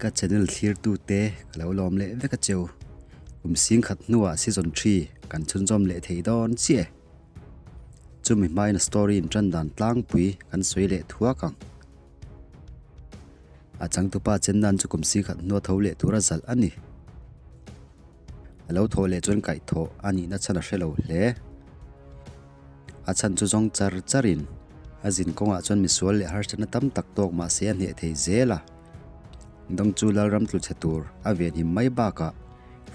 Ka channel thlirtute ka lo lawm leh vek a cheu. Kum singkhat hnuah season three kan chhunzawm leh thei dawn chiah e. Chumi hmain a story in tan dan tlangpui kan sawi leh thuak ang. A changtupa chen nan chu kum singkhat hnua tho leh tura zalh a ni. A lo thawh leh chuan kaihthawh a nihna chhan a hre lo hle. A chhan chu zawng char charin a zin kawngah chuan misual leh harsatna tam tak tawk mah se a hneh thei zel a. Dawng chu Lalram tlu chhe tur a venhim mai bakah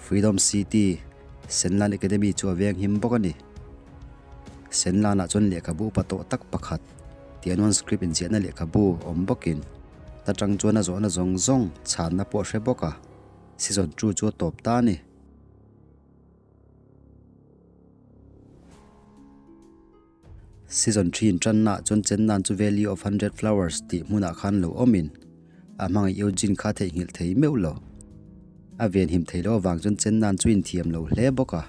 Freedom City, Senlan Academy chu a venghim bawk a ni. Senlanah chuan lehkhabu upa tawh tak pakhat Tianwan script inziahna lehkhabu awm bawkin ta tang chuan a zawhna zawng zawng chhanna pawh a hre bawk a. Season 2 chu a tawp ta a ni. Season 3 in tanna chuan Chennan chu Valley of Hundred Flowers tih hmunah khan lo awmin a hmangaih Eugene kha theihnghilh thei meuh lo. A venhim thei loh avang chuan Chennan chu inthiam lo hle bawk a.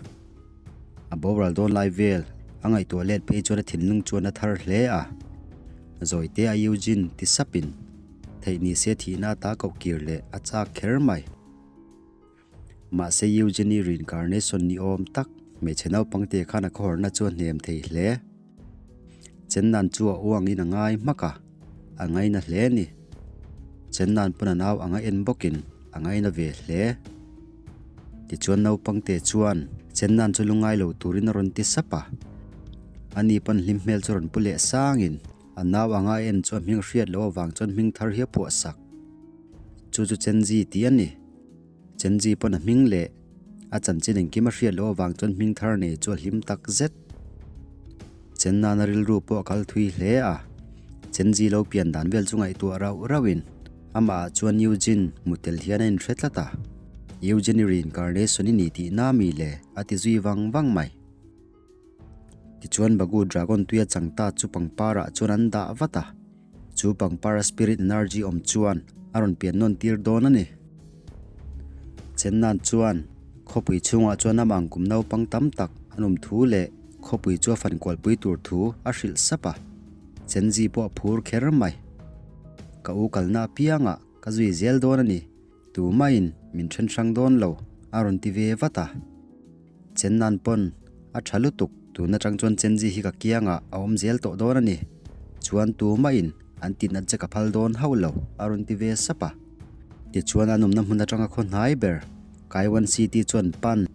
A boral dawn lai vel a ngaihtuah let phei chuan a thinlung chuan a thar hle a. Zawite a Eugene ti sapin Theih ni se thihna ata koh kir leh a chak kher mai. Mahse Eugenie reincarnation ni awm tak hmeichhe naupangte khan a khawharna chu a hnem thei hle. Chennan chu a uangin a ngai hmak a, a ngaina hle a ni. Chennan pawn a nau anga en bawkin a ngaina ve hle. Tichuan naupangte chuan Chennan chu lungngai lo turin a rawn ti sap a. Ani pawn hlim hmel chu rawn pu leh sangin. A nau anga a en chu a hming hriat loh avang chuan hming thar hi a phuah sak. Chu chu Chenzi tih a ni. Chenzi pawn a hming leh a chanchin engkim a hriat loh avang chuan hming thar nei chu a hlim tak zet. Chennana rilru pawh a kal thui hle a. Chenzi lo pian dan vel chu ngaihtuah rauh rauhin amah ah chuan Eugene hmu tel hian a inhre tlat a. Eugene i reincarnation i ni tihna mi le a ti zui vang vang mai. Tichuan Bagu Dragon tuia chang ta chu pangparah chuan an dah vat a, chu pangpara spirit energy awm chuan a rawn pian nawn tir dawn a ni. Chennan chuan khawpui chhungah chuan amah ang kum naupang tam tak an awm thu leh khawpui chu a fan kualpui tur thu a hrilh sap a, Chenzi pawh a phur kher mai. Ka u kalna apiangah ka zui zel dawn a ni. Tumahin min then hrang dawn lo, a rawn ti ve vat a. Chennan pawn a tha lutuk, tun atang chuan Chenzi hi ka kiangah a awm zel tawh dawn a ni. Chuan tumahin an tinat che ka phal dawn hauh lo, a rawn ti ve sap a. Tichuan a nawmna hmun atanga khaw hnai ber, Kaiwan City chuan pan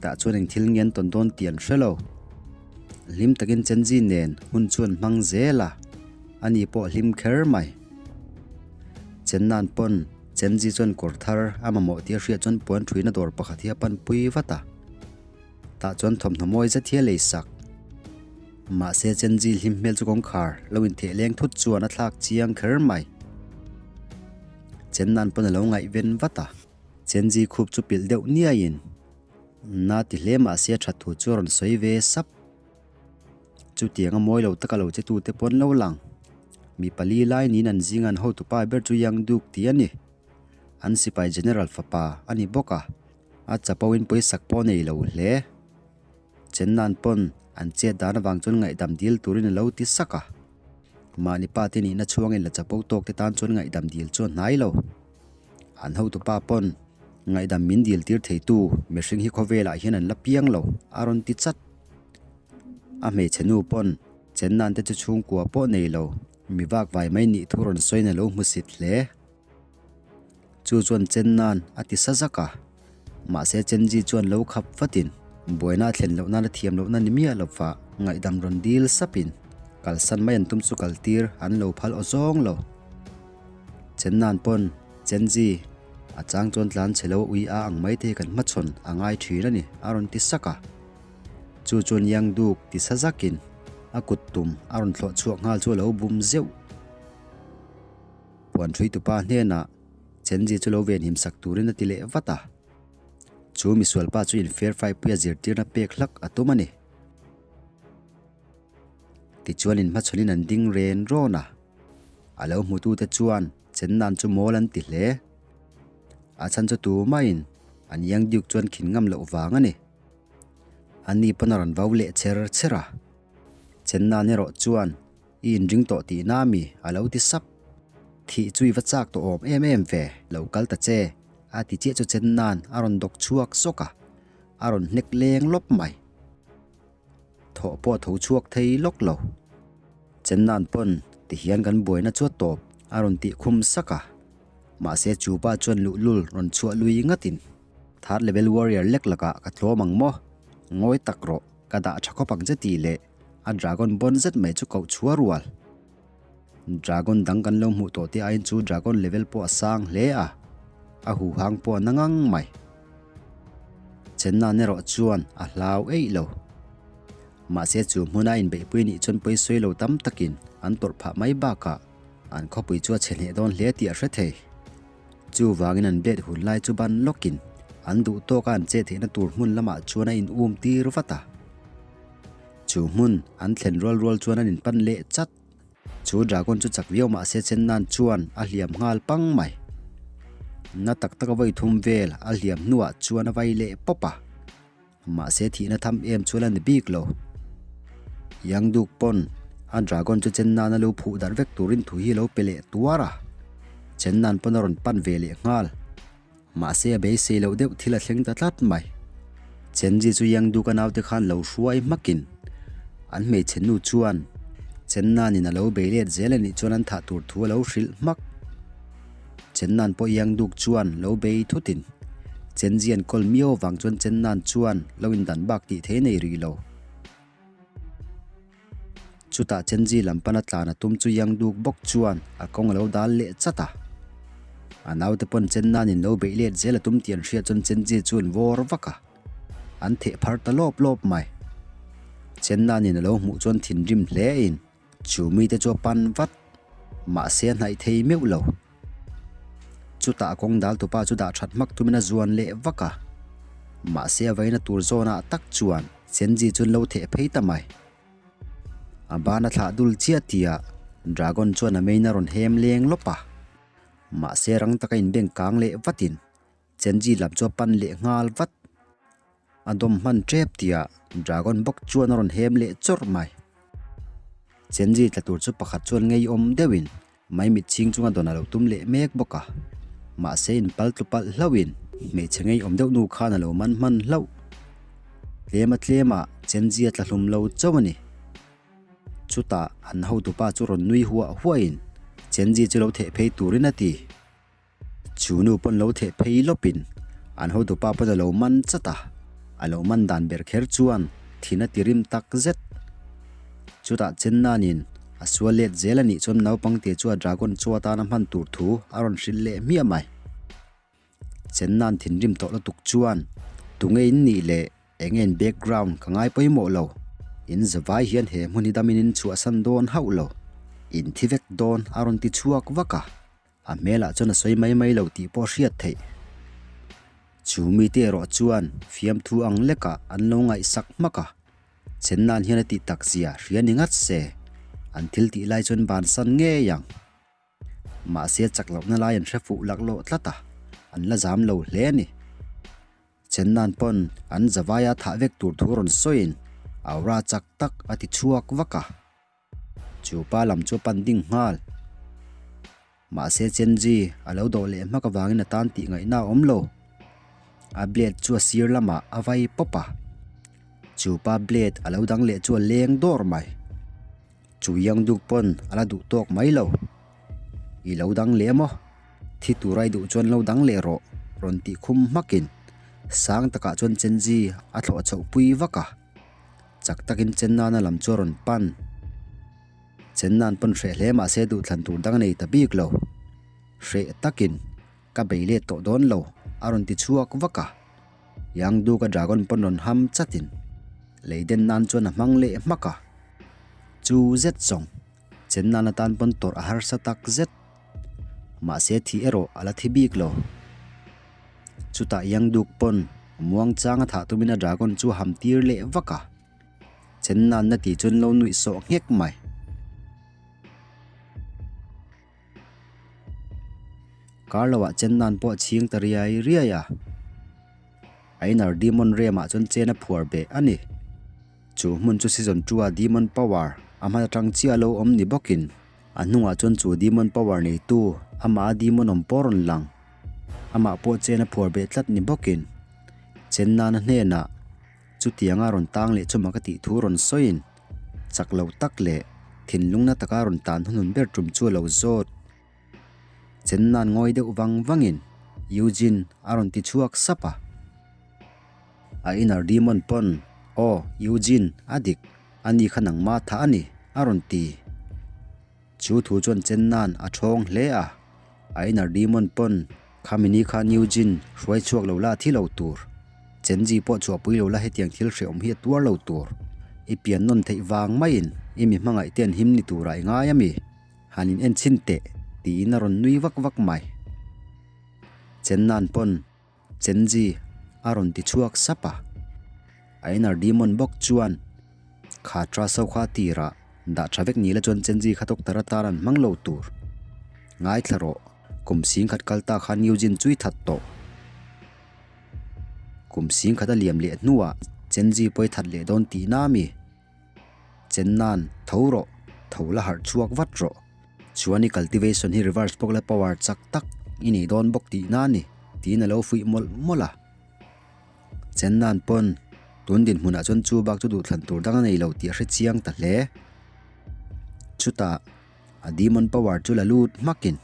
tah chuan eng thil nge an tawn dawn tih an hre lo. Hlim takin Chenzi nen hun chu an hmang zel a, ani pawh a hlim kher mai. Chennan pawn Chenzi chuan kawr thar a mamawh tih a hriat chuan puan thuina dawr pakhat hi a pan pui vat a. Tah chuan thawmhnaw mawi zet hi a lei sak. Mahse Chenzi hlim hmel chu kawngkhar lo intheh leng thut chuan a thlak chiang kher mai. Chennan pawn a lo ngaihven vat a. Chenzi khup chu pilh deuh niaiin na ti hle mahse a that thu chu a rawn sawi ve sap. Chutianga mawi lo taka lo che tute pawn lo lang. Mi pali lai niin an zinga an hotupa ber chu Yang Duk tih a ni. An sipai general fapa a ni bawk a, a chapo in pawisak pawh a nei lo hle. Chennan pawn an chet dan avang chuan ngaihdam dil turin a lo ti sak a. Mahni pa te nihna chhuangin la chapo tawk te tan chuan ngaihdam dil chu a hnai lo. An hotupa pawn ngaihdam min dil tir theitu mihring hi khawvelah hian an la piang lo a rawn ti chat. A hmeichhe nu pawn Chennan te chu chhungkua pawh nei lo, mi vak vai mai nih thu rawn sawiin a lo hmusit hle. Chu chuan Chennan a ti sa zak a, mahse Chenji chuan lo khap vatin buaina a thlen loh nana thiam lohna ni miah lova ngaihdam rawn dil sapin kalsan mai an tum chu kaltir an lo phal aw zawng lo. Chennan pawn Chenji a chang chuan tlan chhe lo ui a ang mai te hi kan hmachhawn a ngai thin a ni a rawn ti sak a. Chu chuan Yang Duk ti sa zakin a kut tum a rawn thlawh chhuak nghal chu a lo bum zeuh. Puan ṭhui tupa hnenah Chenji chu lo venhim sak turin a ti leh vat a. Chu misualpa chu in fair fight puia zirtirna pek hlak a tum a ni. Tichuan inhmachhawnin an ding ren rawn a. A lo hmutute chuan Chennan chu mawl an ti hle. A chhan chu tumahin an Yang Duke chuan khin ngam loh vang a ni. Ani pawn a rawn vau leh cher cher a, Chennan erawh chuan i inring tawh tihna ami a lo ti sap. Thih chu i va chak tawh awm em em ve, lo kal ta che, a ti chiah chu chen nan a rawn dawk chhuak zawk a, a rawn hnek leng lawp mai. Thawh pawh a tho chhuak thei lawk lo. Chen nan pawn tihian kan buaina chu a tawp a rawn tih khum sak a, mahse chu pa chuan luhlul rawn chhuah lui ngatin Third level warrior lek lakah ka tlawm ang maw? Ngawi tak rawh, ka dah tha khawp ang che tih leh a dragon bawn zet mai chu koh chhuah rual. Dragon dang kan lo hmuh tawh te aiin chu dragon level pawh a sang hle a, a huhang pawh a na ngang mai. Chennan erawh chuan a hlau eih lo. Mahse chu hmuna inbeihpui nih chuan pawisawi lo tam takin an tawrh phah mai bakah an khawpui chu a chhe hneh dawn hle tih a hre thei. Chuvangin an bet hun lai chu ban lawkin an duh tawka an chet theihna tur hmun lamah chuan a in um tir vat a. Chu hmun an thlen rual rual chuan an inpan leh chat. Chu dragon chu chak viau mahse chen nan chuan a hliam nghal pang mai. Na tak taka vawi thum vel a hliam hnuah chuan a vai leh pawp a. Mahse thihna tham em chu la ni bik lo. Yangduk pawn a dragon chu chen nan a lo phuh darh vek turin thu hi a lo pe leh tuar a. Chen nan pawn a rawn pan ve leh nghal. Mahse a beisei loh deuh thil a thleng ta tlat mai. Chenji chu Yangduk a naute khan lo hruai hmakin an hmeichhe nu chuan Chen nanin a lo bei let zel a nih chuan an thah tur thu a lo hrilh hmak. Chen nan pawh Yangduk chuan lo bei thutin Chenji an kawl miau avang chuan Chen nan chuan lo indan bak tih thei nei rih lo. Chutah Chenji lam pana tlan a tum chu Yangduk bawk chuan a kawng a lo dal leh chat a. A naute pawn Chen nanin lo beih let zel a tum tih an hriat chuan Chenji chu an vawr vak a. An theh phar ta lawp lawp mai. Chen nanin a lo hmuh chuan thinrim hle in chu mite chu a pan vat. Mahse a hnaih thei meuh lo. Chutah a kawng dal tupa chu dah that hmak tumin a zuan leh vak a. Mahse a vaina tur zawnah tak chuan Chenji chu an lo theh phei ta mai. A ban a thlah dul chiah tihah Dragon chuan a main a rawn hem leng lawp a. Mahse rang taka inbeng kang leh vatin Chenji lam chu a pan leh nghal vat. A dawm hman tep tihah Dragon bawk chuan a rawn hem leh chawrh mai. Chenji tla tur chu pakhat chuan ngeiawm deuhin Maimit chhing chunga dawn a lo tum leh mek bawk a, mahse in pal tlu palh hlauhin hmeichhe ngeiawm deuh nu khan a lo man hman hlauh. Tlema tlema Chenji a tla hlum lo chauh a ni. Chutah an hotupa chu rawn nui huah huahin Chenji chu lo theh phei turin a ti. Chu nu pawn lo theh phei lawpin an hotupa pawn a lo man chat a, a lo man dan ber kher chuan thin a ti rim tak zet. Chutah Chennanin a sual let zel a nih chuan naupangte chu a dragon chaw atana hman tur thu a rawn hrilh leh hmiah mai. Chennan thinrim tawh lutuk chuan tunge in nih leh eng nge in background ka ngai pawimawh lo, in zavai hian he hmun hi damin in chhuahsan dawn hauh lo, in thi vek dawn a rawn ti chhuak vak a. A hmelah chuan a sawi mai mai lo tih pawh hriat theih. Chu mite erawh chuan fiamthu ang lekah an lo ngaihsak hmak a, chen nan hian a tih tak zia hria ni ngat se, an thil tih lai chuan bansan ngei ang. Mahse chak lohna lai an hre fuh laklawh tlat a, an la zam lo hle a ni. Chen nan pawn an zavaia thah vek tur thu rawn sawiin aura chak tak a ti chhuak vak a. Chu pa lam chu a pan ding nghal. Mahse Chenji a lo dawh leh hmak avangin a tan tih ngaihna a awm lo. A blade chu a sir lamah a vai pawp a. Chu pa blade a lo dang leh chu a leng dawr mai. Chu Yangduk pawn a la duh tawk mai lo. I lo dang leh maw? Thi tura i duh chuan lo dang leh rawh rawn tih khum hmakin sang takah chuan Chenji a thlawh chhoh pui vak a. Chak takin Chennana lam chu a rawn pan. Chennan pawn hreh hle mahse duhthlan tur dang a nei ta bik lo. Hreh takin ka bei let tawh dawn lo a rawn ti chhuak vak a. Yangduka dragon pawn rawn ham chatin lei den nan chuan a hmang leh hmak a. Chu zet zawng Chennan atan pawn tawrh a harsa tak zet. Mahse thih erawh a la thi bik lo. Chutah Yangduk pawn muang changa thah tumin a dragon chu a ham tir leh vak a. Chen nan na tih chuan lo nuih sawh nghek mai. Kar loah chen nan pawh a chhing ta riai riai a. A inner demon realm ah chuan chen a phuar beh a ni. Chu hmun chu season 2 a demon power a hman atang chiah lo awm ni bawkin. A hnungah chuan chu demon power neitu amah a demon awm pawh a rawn lang. Amah pawh chen a phuar beh tlat ni bawkin chen nana hnenah chutianga rawn tang leh chuma ka tih thu rawn sawiin chak lo tak leh thinlungna taka rawn tan hunun ber tum chu a lo zawt. Chen nan ngawi deuh vang vangin Eugene a rawn ti chhuak sap a. A inner demon pawn, Aw, Eugene, a dik, ani kha nangma tha a ni, a rawn ti. Chu thu chuan chen nan a thawng hle a. A inner demon pawn, Khami ni khan Eugene hruai chhuak lo la thi lo tur. Chenji pawh chhuahpui lo la hetiang thil hrehawm hi a tuar lo tur. I pian nawn theih vang maiin i mi hmangaih te an him ni turah i ngai a mi? Han in en chhin teh, tiin a rawn nui vak vak mai. Chennan pawn Chenji a rawn ti chhuak sap a. A inner demon bawk chuan kha Traso kha tirah dah tha vek ni la chuan Chenji kha doctor atan an hmang lo tur. Ngaithla rawh, kum sing khat kal ta khan Eugene chui that tawh. Kum sing khat a liam leh hnuah Chenji pawi that leh dawn tihna a mi? Chen nan, Tho rawh, tho la harh chhuak vat rawh. Chuan i cultivation hi reverse bawk la power chak tak i nei dawn bawk tihna a ni, tiin a lo fuih mawlh mawlh a. Chen nan pawn tun dinhmunah chuan chu bak chu duhthlan tur dang a nei lo tih a hre chiang ta hle. Chutah a demon power chu la lut hmakin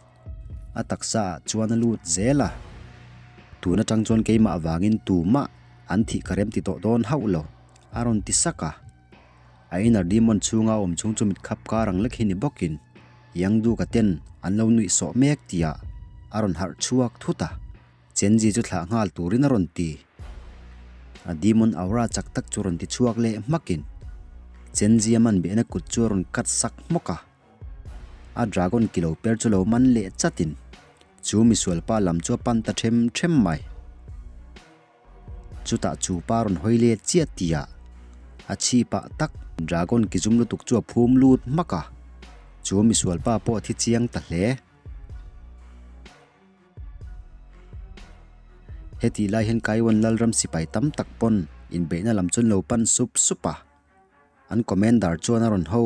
a taksa ah chuan a lut zel a. Tun atang chuan keimah avangin tumah an thih ka rem ti tawh dawn hauh lo. A rawn ti sak a. A inner demon chhunga awm chhung chu mit khap kar ang lek hi ni bawkin Yangduka ten an lo nuih sawh mek tihah a rawn harh chhuak thut a. Chenji chu thlah nghal turin a rawn ti. A demon aura chak tak chu rawn ti chhuak leh hmakin Chenji a man behna kut chu a rawn cut sak hmawk a. A dragon kilo per chu lo man leh chatin chu misualpa lam chu a pan ta them them mai. Chutah chu pa rawn hawi let chiah tihah a chhi pah tak dragon ki zum lutuk chu a phum lut hmak a, chu misual pa pawh a thi chiang ta hle. Hetih lai hian Kaiwan Lalram sipai tam tak pawn inbeihna lam chu an lo pan sup sup a, an commander chuan a rawn ho.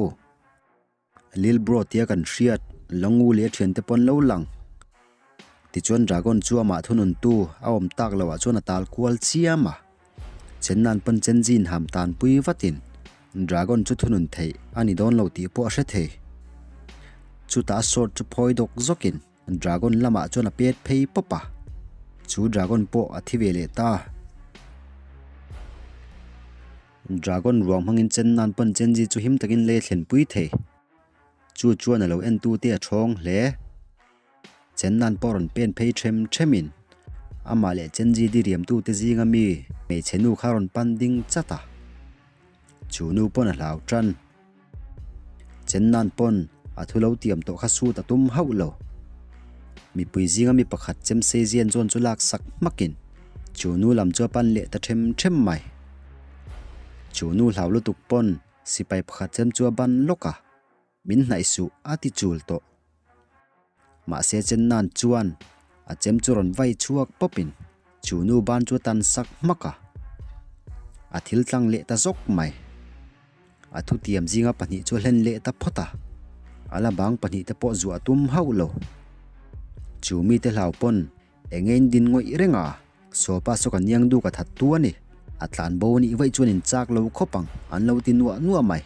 Lil bro tia kan hriat Longu leh a thiante pawh an lo lang. Tichuan Dragon chu amah thununtu a awm tak loh ah chuan a tal kual chiam a. Chennan pawn Chenjin ham tanpui vatin Dragon chu thunun theih a ni dawn lo tih pawh a hre thei. Chutah a sword chu phawi dawk zawkin Dragon lamah chuan a pet phei pawp a. Chu Dragon pawh a thi ve leh ta. Dragon ruang hmangin chen nan pawn Chenji chu him takin lei a thlenpui thei. Chu chuan a lo entute a thawng hle. Chen nan pawh rawn pen phei them themin amah leh Chenji diriamtute zinga mi hmeichhe nu kha rawn pan ding chat a. Chu nu pawn a hlau tan. Chen nan pawn a thu lo tiam tawh kha sut a tum hauh lo. Mipui zinga mi pakhat chemsei zian zawn chu lak sak hmakin chu nu lam chu a pan leh ta them them mai. Chu nu hlau lutuk pawn sipai pakhat chem chu a ban lawk a, min hnaih suh a ti chul tawh. Mahse chen nan chuan a chem chu rawn vai chhuak pawpin chu nu ban chu a tan sak hmak a, a thil tlang leh ta zawk mai. A thutiam zinga pahnih chu a hlen leh ta phawt a, a la bang pahnih te pawh zuah a tum hauh lo. Chu mite hlau pawn eng nge in din ngawih reng a, Sawpa saw ka niang duk a that tu a ni. A tlan bo a nih vaih chuan in chak lo khawp ang an lo ti nuah nuah mai.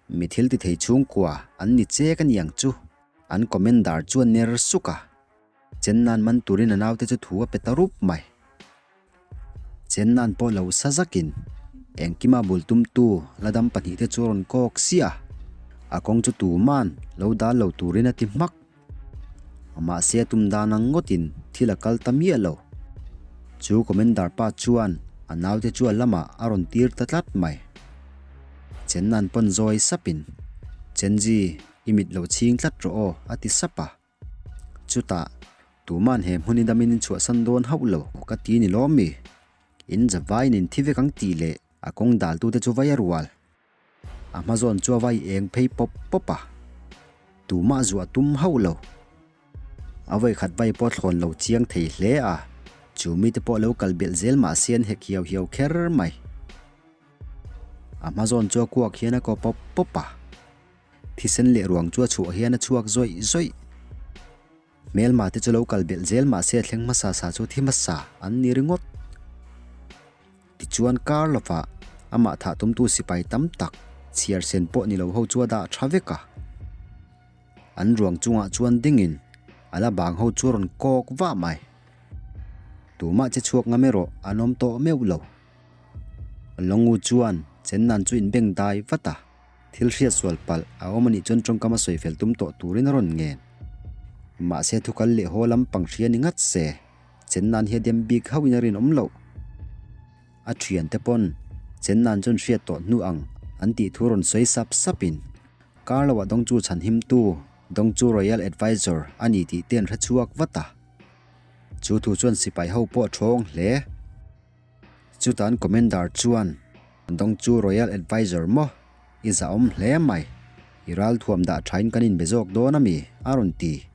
Mi thil ti thei chhungkua an ni che ka niang chu. An commander chuan ner suk a, chen nan man turin a naute chu thu a pe ta rup mai. Chen nan pawh lo sa zakin engkima bul tumtu la dam pahnihte chu a rawn kawk siah a, a kawng chu tuman lo dal lo turin a ti hmak. Mahse a tum dan ang ngawtin thil a kal ta miah lo. Chu commander pa chuan a naute chu a lamah a rawn tir ta tlat mai. Chen nan pawn zawi sapin, Chenji, i mit lo chhing tlat rawh aw, a ti sap a. Chutah, tuman he hmun i damin in chhuahsan dawn hauh lo ka ti ni lawm mi? In zavaiin in thi vek ang tih leh a kawng daltute chu vai a rual. A hma zawn chu a vai eng phei pawp pawp a, tumah zuah tum hauh lo. A vawikhat vai pawh thlawn lo chiang thei hle a, chu mite pawh lo kal belh zel mah se an hek hiau hiau kher mai. A hma zawn chu a kuak hian a kaw pawp pawp a. Thisen leh ruang chu a chhuah hian a chhuak zawih zawih. Hmelma te chu lo kal belh zel mahse a thleng hmasa sa chu thi hmasa an ni ringawt. Tichuan kar lovah amah thah tumtu sipai tam tak chhiar sen pawh ni lo ho chu a dah tha vek a. An ruang chungah chuan dingin a la bang ho chu a rawn kawk vah mai. Tumah che chhuak ngam erawh an awm tawh meuh lo. Longu chuan Chennan chu inbeng dai vat a. Thil hriat sual palh a awm a nih chuan tawngkam a sawi fel tum tawh turin a rawn ngen. Mahse thu kal leh haw lampang hria ni ngat se, Chennan hi a dem bik hauhin a rinawm loh. A thiante pawn Chennan chuan hriat tawh hnu ang an tih thu rawn sawi sap sapin kar loah Dawngchu chhanhimtu Dawngchu Royal Advisor a ni tih te an hre chhuak vat a. Chu thu chuan sipai ho pawh a thawng hle. Chutan Commander chuan, Dawng chu Royal Advisor maw? I zahawm hle mai. I ralthuam dah thain kan inbe zawk dawn a mi? a rawn ti.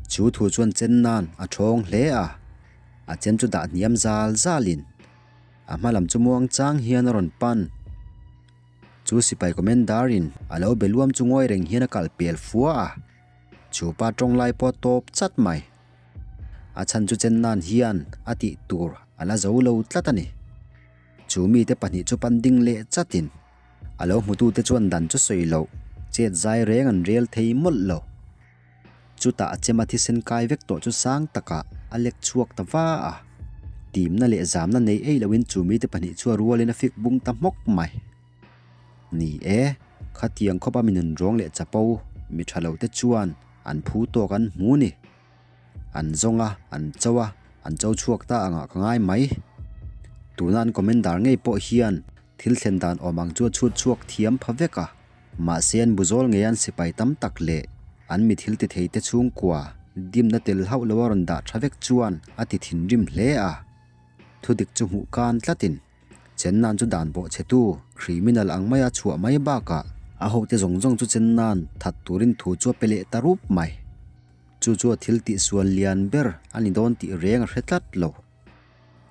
Chu thu chuan chen nan a thawng hle a, a chem chu dah hniam zal zalin a hma lam chu muang chang hian a rawn pan. Chu sipai Commander-in a lo be luam chu ngawi reng hian a kal pel fua a, chu pa tawng lai pawh a tawp chat mai. A chhan chu chen nan hian a tih tur a la zo lo tlat a ni. Chu mite pahnih chu pan ding leh chatin a lo hmutute chuan dan chu sawi loh chet zai reng an rel thei mawlh lo. Chutah a chema thisen kai vek tawh chu sang takah a lek chhuak ta va a. Timna leh zamna nei ei loin chu mite pahnih chu a rualin a fik bung ta hmawk mai. Ni e, khatiang khawpa mi nunrawng leh chapo mi tha lo te chuan an phu tawk an hmu ni. An zawng a, an cho a, an cho chhuak ta angah ka ngai mai. Tuna an commander ngei pawh hian thil thlen dan awm ang chu a chhut chhuak thiam pha vek a. Mahse an buzawl ngei an sipai tam tak leh an mi thil ti thei te chhungkua dimna tel hauh lo a rawn dah tha vek chuan a ti thinrim hle a. Thudik chu hmuh kan tlatin. Chen nan chu dan bawh chhetu criminal ang maia chhuah mai bakah a hote zawng zawng chu chen nan that turin thu chu a pe leh ta rup mai. Chu chu a thil tihsual lian ber a ni dawn tih reng a hre tlat lo.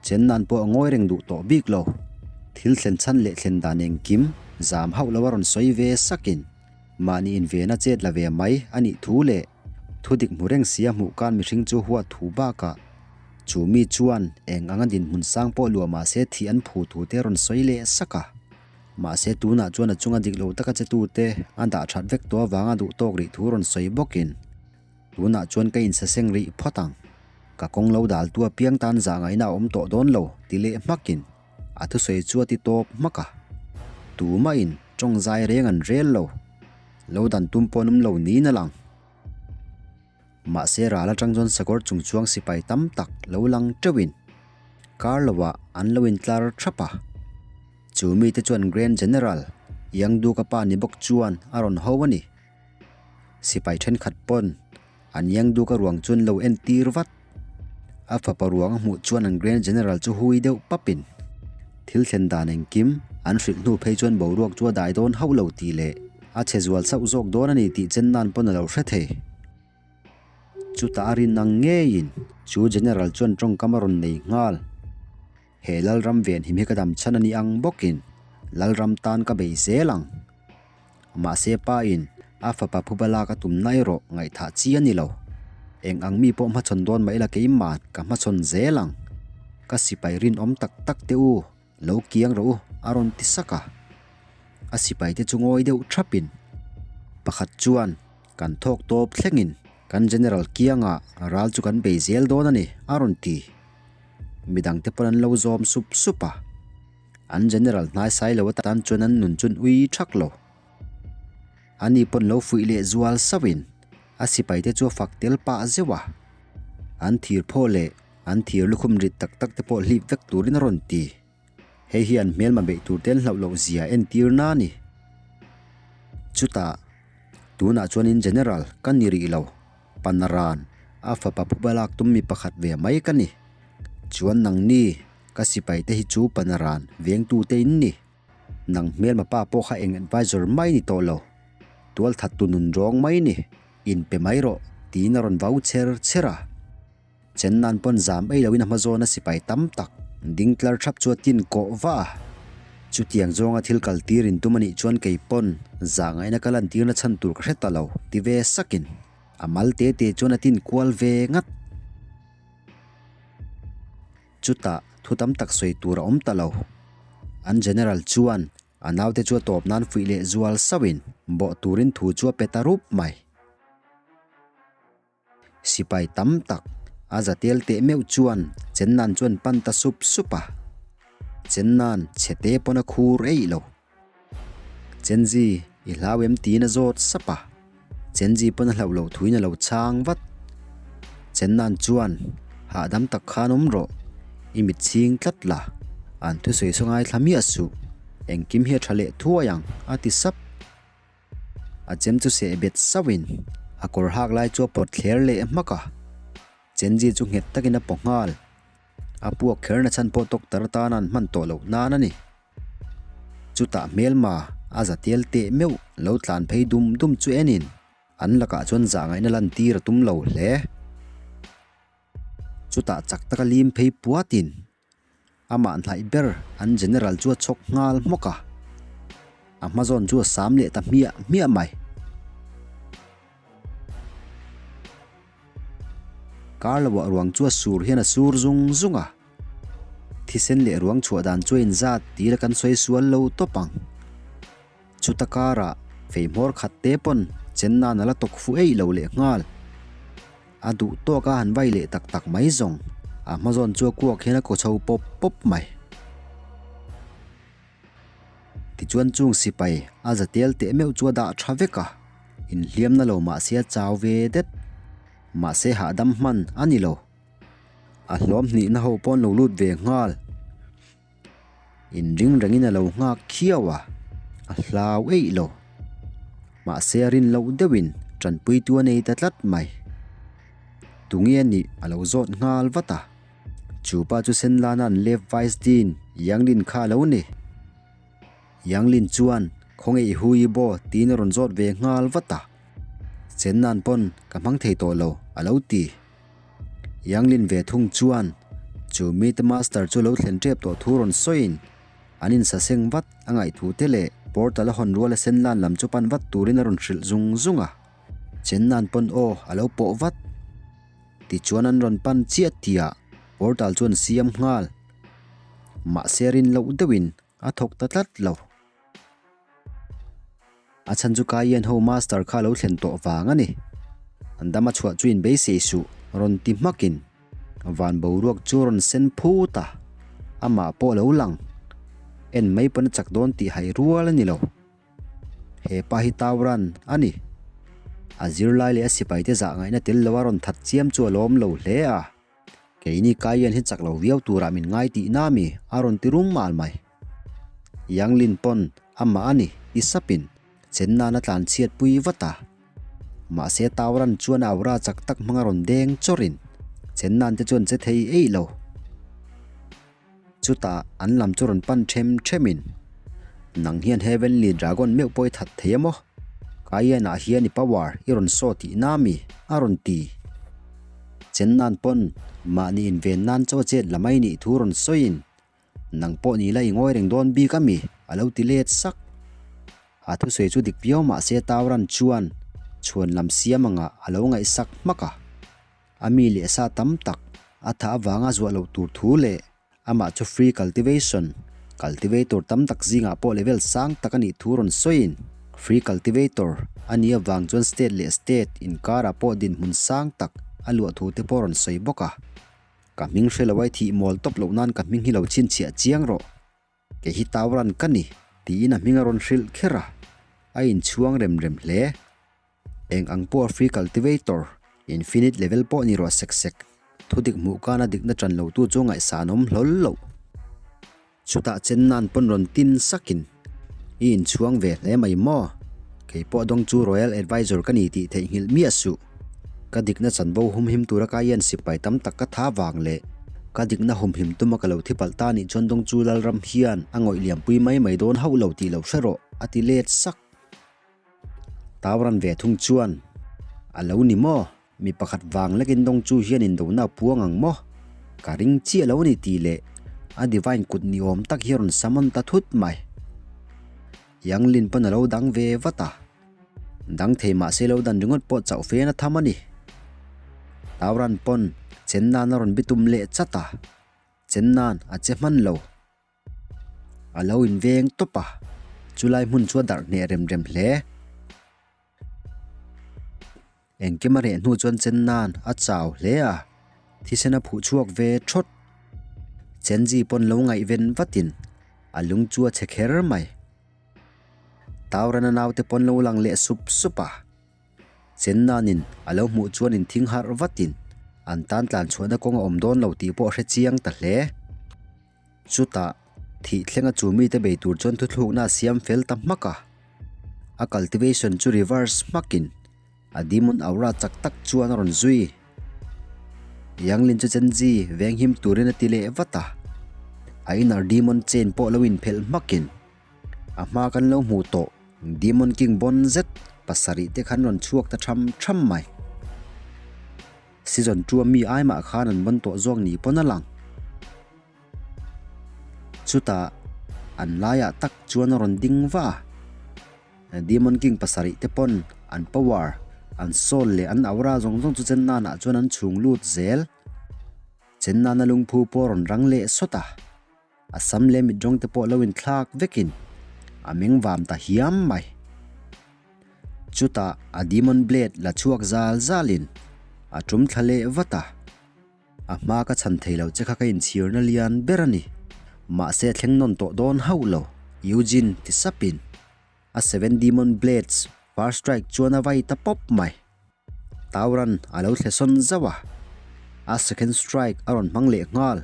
Chen nan pawh a ngawi reng duh tawh bik lo. Thil thlen chhan leh thlen dan engkim zam hauh lo a rawn sawi ve sakin mahni invena chet la ve mai a nih thu leh Thudik hmu reng sia hmuh kan mihring chu huat thu bakah chu mi chuan eng anga dinhmun sang pawh luah mahse thih an phu thu te rawn sawi leh sak a. Mahse tunah chuan a chunga dik lo taka che tute a dah that vek tawh avanga duh tawk rih thu rawn sawi bawkin tunah chuan ka insaseng rih phawt ang. Ka kawng lo dal tu apiang tan zah ngaihna a awm tawh dawn lo ti leh hmakin a thusawi chu a ti tawp hmak a. Tumahin tawng zai reng an rel lo. Lo dan tum pawh an awm lo niin a lang. Mahse ral atang chuan sakawr chung chuang sipai tam tak lo lang teuhin kar lovah an lo intlar thap a. Chu mite chuan Grand General Yang Duka pa ni bawk chuan a rawn ho a ni. Sipai thenkhat pawn an Yang Duka ruang chu an lo entir vat. A fapa ruang a hmuh chuan an Grand General chu hui deuh papin thil thlen dan engkim an hrilh hnu phei chuan boruak chu a dai dawn hauh lo tih leh a chhe zual sauh zawk dawn a ni tih chen nan pawn a lo hre thei. Chutah a rin ang ngeiin chu General chuan tawngkam a rawn nei nghal. He Lalram venhim hi ka dam chhan a ni ang bawkin Lalram tan ka bei zel ang. Mahse pa in a fapa phuba lak a tum na erawh ngaihthah chi a ni lo. Eng ang mi pawh hmachhawn dawn mah ila keimah ka hmachhawn zel ang. Ka sipai rinawm tak tak te u, lo kiang rawh u a rawn ti sak a. A sipai te chu ngawi deuh thap in pakhat chuan kan thawk tawp thleng in kan General kiangah ral chu kan bei zel dawn a ni a rawn ti. Midang te pawn an lo zawm sup sup a. An General hnaisai lo atan chuan an nun chun ui thak lo. Ani pawn lo fuih leh zual sauhin a sipaite chu a fak tel pah zeuh a. An thir phaw leh an thir lukhum rit tak tak te pawh hlip vek turin a rawn ti. Hei hi an hmelma beih tur te an hlauh loh zia entir na a ni. Chutah, tunah chuanin General ka ni rih lo. Panaran, a fapa phuba lak tum mi pakhat ve mai ka ni. Chuan nangni, ka sipai te hi chu Panaran vengtu te in ni. Nang hmelma pa pawh kha eng advisor mai ni tawh lo. Tualthat tu nun rawng mai ni, inpe mai rawh, tiin a rawn vau cher cher a. Chen nan pawn zam ei loin a hma zawna sipai tam tak ding tlar thap chu a tin kawh va a. Chutiang zawnga thil kal tir in tum a nih chuan kei pawn zahngaihna ka lantirna chhan tur ka hre ta lo ti ve sakin a mal te te chuan a tin kual ve ngat. Chutah thu tam tak sawi tur a awm ta lo. An General chuan a naute chu a tawp nan fuih leh zual sauhin bawh turin thu chu a pe ta rup mai. Sipai tam tak a za tel teh meuh chuan Chennan chuan pan ta sup sup a. Chennan chhe te pawn a khur eih lo. Chenzi, i hlau em tiin a zawt sap a. Chenzi pawn a hlauh loh thuin a lo chhang vat. Chennan chuan, Hahdam tak khan awm rawh, i mit chhing tlat la, an thusawi saw ngaithla miah suh, engkim hi a tha leh thuai ang, a ti sap. A chem chu seh bet sauhin a kawr hak lai chu a pawt thler leh hmak a, Chenji chu nghet takin a paw nghal. A puak kher na chhan pawh doctor atana an hman tawh loh nan a ni. Chutah hmelma a za tel teh meuh lo tlan phei dum dum chu enin an lakah chuan zahngaihna lantir a tum lo hle. Chutah chak taka lim phei puatin Amah hnaih ber an General chu a chhawk nghal hmawk a, a hma zawn chu a sam leh ta hmiah hmiah mai. Kar loah ruang chu a sur hian a sur zung zung a, thisen leh ruang chhuah dan chu a inzat tir a kan sawi sual lo tawp ang. Chuta karah fei hmawr khat te pawn chen nan a la tawk fu eih lo leh nghal. A duh tawk a han vai leh tak tak mai zawng. A hma zawn chu a kuak hian a kaw chho pawp pawp mai. Tichuan chung sipai a za tel teh meuh chu a dah tha vek a, inhliamna lo mahse a chau ve det. Mahse hahdam hman a ni lo. A hlawm hnihna ho pawn lo lut ve nghal. Inring rengin a lo nghak khiau a, a hlau eih lo. Mahse a rin loh deuhin tanpuitu a nei ta tlat mai. Tunge a nih a lo zawt nghal vat a, chu pa chu Senlana an left vice dean Yang Lin kha a lo ni. Yang Lin chuan khawnge i hu i baw tiin a rawn zawt ve nghal vat a, Chen nan pawn ka hmang thei tawh lo a lo ti. Yang Lin ve thung chuan chu mite master chu lo thlen tep tawh thu rawn sawiin an insaseng vat a ngaihthu te leh portal a hawn rual a sen lan lam chu pan vat turin a rawn hrilh zung zung a. Chen nan pawn aw a lo pawh vat. Tichuan an rawn pan chiah tihah portal chu an siam nghal. Mahse rin loh deuhin a thawk ta tlat lo. A chhan chu Cayenne ho master kha lo thlen tawh vang a ni. An dam a chhuah chu inbeisei suh rawn ti hmakin van boruak chu rawn sen phut a, amah pawh a lo lang. En mai pawn a chak dawn tih hai rual a ni lo. He pa hi Tauran a ni. A zirlai leh a sipaite zah ngaihna tel lo a rawn that chiam chu a lawm lo hle a. Keini Cayenne hi chak lo viau turah min ngai tih na mi a rawn ti rum mal mai. Yang Lin pawn amah a ni ti sapin chen nan a tlan chhiat pui vat a. Mahse Tauran chuan a aura chak tak hmanga rawn deng chawrin chen nan te chuan che thei eih lo. Chutah an lam chu rawn pan them themin, Nang hian Heavenly Dragon meuh pawh i that thei a maw? Cayenne ah hian i power i rawn saw tih na mi? a rawn ti. Chen nan pawn mahni inven nan chaw chet la mai nih thu rawn sawiin, Nang pawh ni la i ngawi reng dawn bik a mi? a lo ti let sak. A thusawi chu dik viau mahse Tauran chuan chhuan lam siam angah a lo ngaihsak hmak a. A mi leh sa tam tak a tha avanga zuah loh tur thu leh amah chu free cultivation, cultivator tam tak zingah pawh level sang tak a nih thu rawn sawiin free cultivator a nih avang chuan state leh state inkarah pawh dinhmun sang tak a luah thu te pawh rawn sawi bawk a. Ka hming hre lo ai thih mawl tawp loh nan ka hming hi lo chhinchhiah chiang rawh. Kei hi Tauran ka ni tiin a hming a rawn hrilh kher a, a inchhuang rem rem hle. Eng ang pawh free cultivator, infinite level pawh ni rawh sek sek. Thudik hmuh kana dikna ṭan lotu chu ngaihsan awm hlawl loh. Chutah chen nan pawn rawn tin sakin, I inchhuang ve hle mai maw? Kei pawh dawng chu Royal Advisor ka ni tih theihnghilh miah suh. Ka dikna chanvo humhim tura ka ian sipai tam tak ka tha vang leh ka dikna humhim tuma ka lo thi palh ta nih chuan dawng chu Lalram hian a ngawih liampui mai mai dawn hauh lo tih lo hre rawh, a ti let sak. Tauran ve thung chuan, A lo ni maw? Mi pakhat vang lekin dawng chu hian indona a puang ang maw? Ka ring chiah lo a ni tih leh A divine kut ni awm tak hi a rawn summon ta thut mai. Yang Lin pawn a lo dang ve vat a. Dang thei mah se lo dan ringawt pawh chauh fe na tham a ni. Tauran pawn chen nan a rawn bitum leh chat a, chen nan a che hman lo. A lo inveng tawp a, chulai hmun chu a darh hneh rem rem hle. Engkim a reh hnu chuan chen nan a chau hle a, thisen a phuh chhuak ve thawt. Chenji pawn lo ngaihven vatin a lung chu a chhe kher mai. Taurana naute pawn lo lang leh sup sup a, chen nanin a lo hmuh chuan inthing harh vatin an tan tlan chhuahna kawng a awm dawn lo tih pawh a hre chiang ta hle. Chutah, thih thlenga chu mite bei tur chuan thuthlukna a siam fel ta hmak a. A cultivation chu reverse hmakin a demon aura chak tak chuan a rawn zui. Yanglin chu Chenji venghim turin a ti leh vat a. A inner demon chain pawh lo inphelh hmakin a hma kan lo hmuh tawh Demon King bawn zet pasarih te khan rawn chhuak ta tham tham mai. Season 2 a mi ai mah khan an bawn tawh zawk ni pawn a lang. Chutah an laiah tak chuan a rawn ding va a, Demon King pasarih te pawn an power, an soul leh an aura zawng zawng chu Chennana chuan an chhung lut zel. Chennana lungphu pawh a rawn rang leh sawt a, a sam leh mit rawng te pawh lo inthlak vekin a meng vam ta hiam mai. Chutah a Demon Blade la chhuak zal zalin a tum thla leh vat a. A hma ka chhan thei lo che kha ka inchhirna lian ber a ni. Mahse thleng nawn tawh dawn hauh lo, Eugene ti sapin a Seven Demon Blades first strike chuan a vai ta pawp mai. Tauran a lo thle sawn zauh a, a second strike a rawn hmang leh nghal.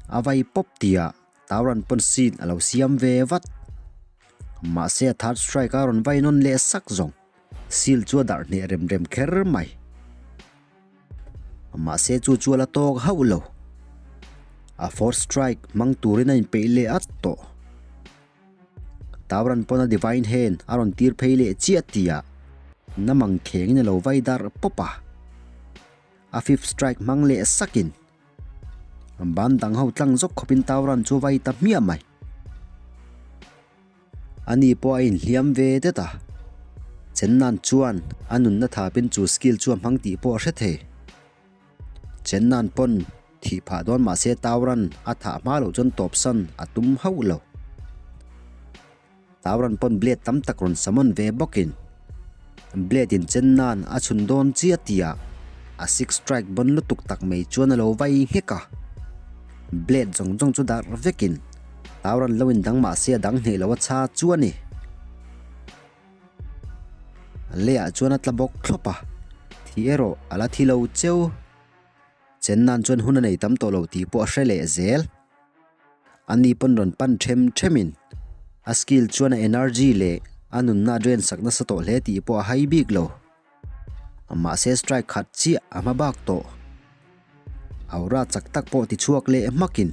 A vai pawp tihah Tauran pawn scene a lo siam ve vat. Mahse a third strike a rawn vai nawn leh sak zawng. Seal chu a darh hneh rem rem kher mai. Mahse chu chu a la tawk hauh lo. A fourth strike hmang turin a inpeih leh at tawh. Tauran pawn a divine hand a rawn tir phei leh chiah tihah namang khengin a lo vai darh pawp a. A fifth strike hmang leh sakin Ban dang ho tlang zawk khawpin Tauran chu vai ta hmiah mai. Ani pawh a inhliam ve det a. Chennan chuan a nunna thapin chu skill chu a hmang tih pawh a hre thei. Chennan pawn thih phah dawn mahse Tauran a thah hma loh chuan tawpsan a tum hauh lo. Tauran pawn blade tam tak rawn summon ve bawkin blade in chen nan a chhun dawn chiah tihah a six strike bawn lutuk tak mai chuan a lo vai nghek a. Blade zawng zawng chu darh vekin Tauran lo in dang mahse a dang hneh lo a chha chu a ni. Leiah chuan a tla bawk thlawp a, thi erawh a la thi lo cheu. Chen nan chuan hun a nei tam tawh lo tih pawh a hre leh zel. Ani pawn rawn pan them themin a skill chuan a energy leh a nunna a drain sak nasa tawh hle tih pawh a hai bik lo. Mahse strike khat chiah a hma bak tawh. Aura chak tak pawh ti chhuak leh hmakin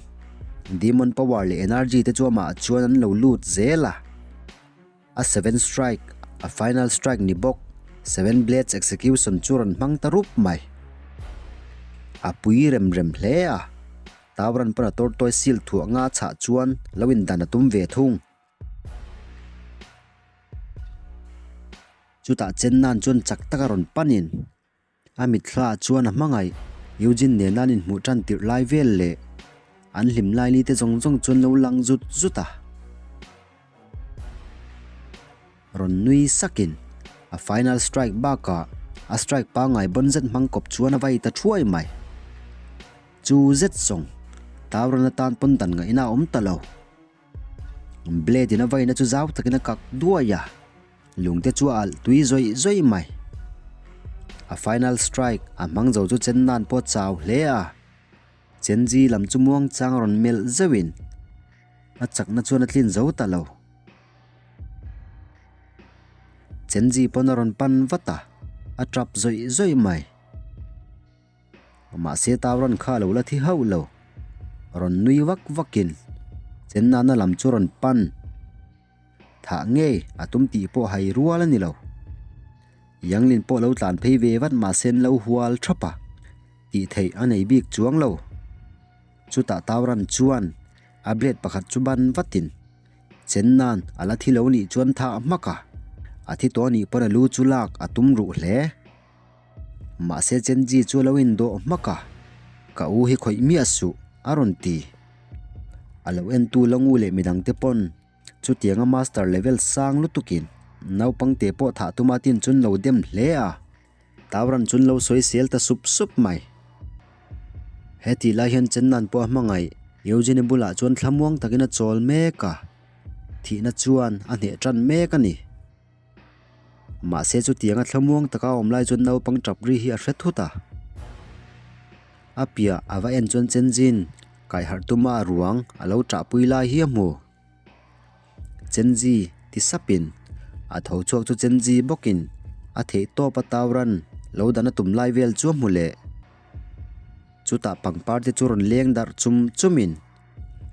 demon power leh energy te chu amah chuan an lo lut zel a. A seven strike, a final strike ni bawk, seven blades execution chu rawn hmang ta rup mai. A pui rem rem hle a, Tauran pawn a tortoise seal thuah nga chhah chuan lo indan a tum ve thung. Chutah Chennan chuan chak taka rawn panin A mitthla chuan a hmangaih Eugene nena an inhmuh tan tirh lai vel leh an hlim lai ni te zawng zawng chuan lo lang zut zut a. Rawn nui sakin a final strike bakah a strike pangngai bawn zet hmang kawp chuan a vai ta thuai mai. Chu zet zawng Tauran atan pawn dan ngaihna a awm ta lo. Blade in a vaina chu zau takin a kak duai a, lungte chu a alh tui zawih zawih mai. A final strike a hmang zo chu chen nan pawh a chau hle a, Chenji lam chu muangchang a rawn melh zeuhin a chakna chuan a tlin zo ta lo. Chenji pawn a rawn pan vat a, a tap zawih zawih mai. Mahse Tauran kha a lo la thi hauh lo. Rawn nui vak vakin Chennana lam chu rawn pan. Thah ngei a tum tih pawh hai rual a ni lo. Yanglin pawh lo tlan phei ve vat mahse an lo hual thap a, tih theih a nei bik chuang lo. Chutah Tauran chuan a blade pakhat chu ban vatin Chen nan a la thi lo nih chuan thah hmak a, a thi tawh nih pawn a lu chu lak a tum ruh hle. Mahse Chenji chu a lo indawh hmak a, Ka u hi khawih miah suh, a rawn ti. A lo entu Langu leh midangte pawn chutianga master level sang lutukin naupangte pawh thah tuma tin chun lo dem hle a. Tauran chun lo sawi sel ta sup sup mai. He tih lai hian Chennan pawh a hmangaih Eugene bulah chuan thlamuang takin a chawl mek a, thihna chuan a hneh tan mek a ni. Mahse chutianga thlamuang taka a awm lai chuan naupang tap ri hi a hre thut a. A piah a va en chuan Chenzin kaiharh tuma a ruang a lo ṭahpui lai hi a hmu. Chenzi ti sapin a tho chhuak chu Chenzi bawkin a theih tawp a tauran lo dan a tum lai vel chu a hmu leh. Chutah pangpar te chu rawn leng darh chum chumin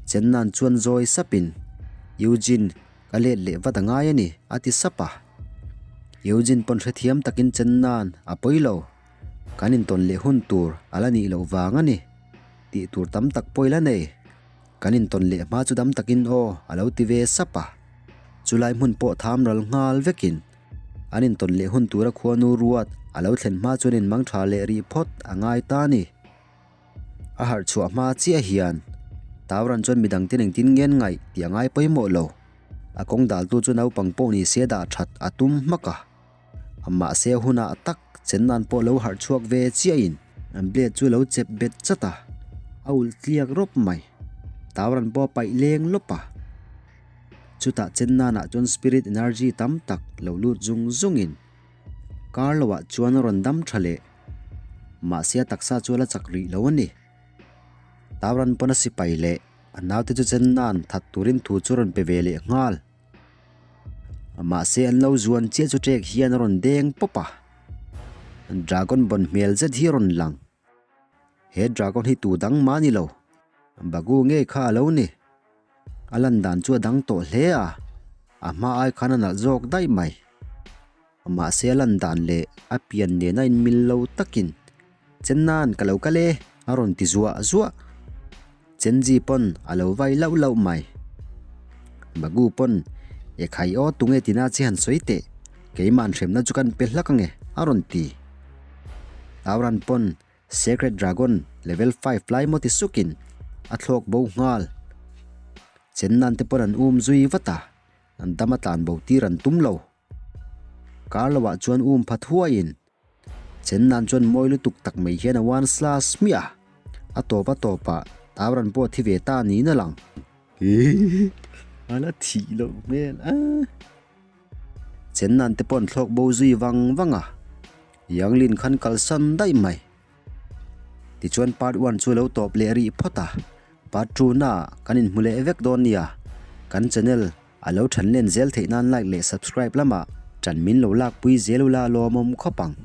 Chennan chuan zawi sapin Eugene ka let leh vat a ngai a ni a ti sap a. Eugene pawn hrethiam takin Chennan a pawi lo. Kan intawn leh hun tur a la nih loh vang a ni tih tur tam tak pawi la nei. Kan intawn leh hma chu dam takin aw a lo ti ve sap a. Chulai hmun pawh tham ral nghal vekin an intawn leh hun tura khuanu ruat a lo thlen hma chuan inmang tha leh rih phawt a ngai ta a ni. A harh chhuah hma chiah hian Tauran chuan midangte engtin ngen ngaih tih a ngai pawimawh lo. A kawng daltu chu naupang pawh ni se dah that a tum hmak a. Mahse hunah tak Chennan pawh lo harh chhuak ve chiahin an blade chu lo chep bet chat a, a ulh tliak rawp mai. Tauran pawh a paih leng lawp a. Chutah Chennanah chuan spirit energy tam tak lo lut zung zungin kar loah chuan a rawn dam tha leh. Mahse a taksa chu a la chak rih lo a ni. Tauran pawn a sipai leh a naute chu Chennan that turin thu chu a rawn pe ve leh nghal. Mahse an lo zuan chiah chu ṭek hian a rawn deng pawp a, dragon bawn hmel zet hi a rawn lang. He dragon hi tu dang mah a ni lo, Bagu ngei kha a lo ni. A lan dan chu a dang tawh hle a, a hma ai khan a nalh zawk daih mai. Mahse a lan dan leh a pian nena inmil lo takin Chennan ka lo kal e a rawn ti zuah zuah. Chenji pawn a lo vai lauh lauh mai. Bagu pawn e khai aw tunge tina che han sawi teh, keimah an hremna chu kan pe hlak ange a rawn ti. Tauran pawn Sacred Dragon level 5 lai maw ti sukin a thlawk bo nghal. Chennan te pawn an um zui vat a, an dam a tlan bo tir an tum lo. Kar loah chuan um phat huaiin Chennan chuan mawi lutuk tak mai hian a one slash hmiah a, a tawp a tawpah Tauran pawh a thi ve ta niin a lang. A la thih loh hmel a. Chennan te pawh an thlawk bo zui vang vang a, Yanglin khan kalsan daih mai. Tichuan part one chu lo tawp leh rih phawt a, part two na kan inhmu leh vek dawn nia, kan channel a lo than len zel theih nan like leh subscribe lamah tan min lo lakpui zel ula lawmawm khawp ang.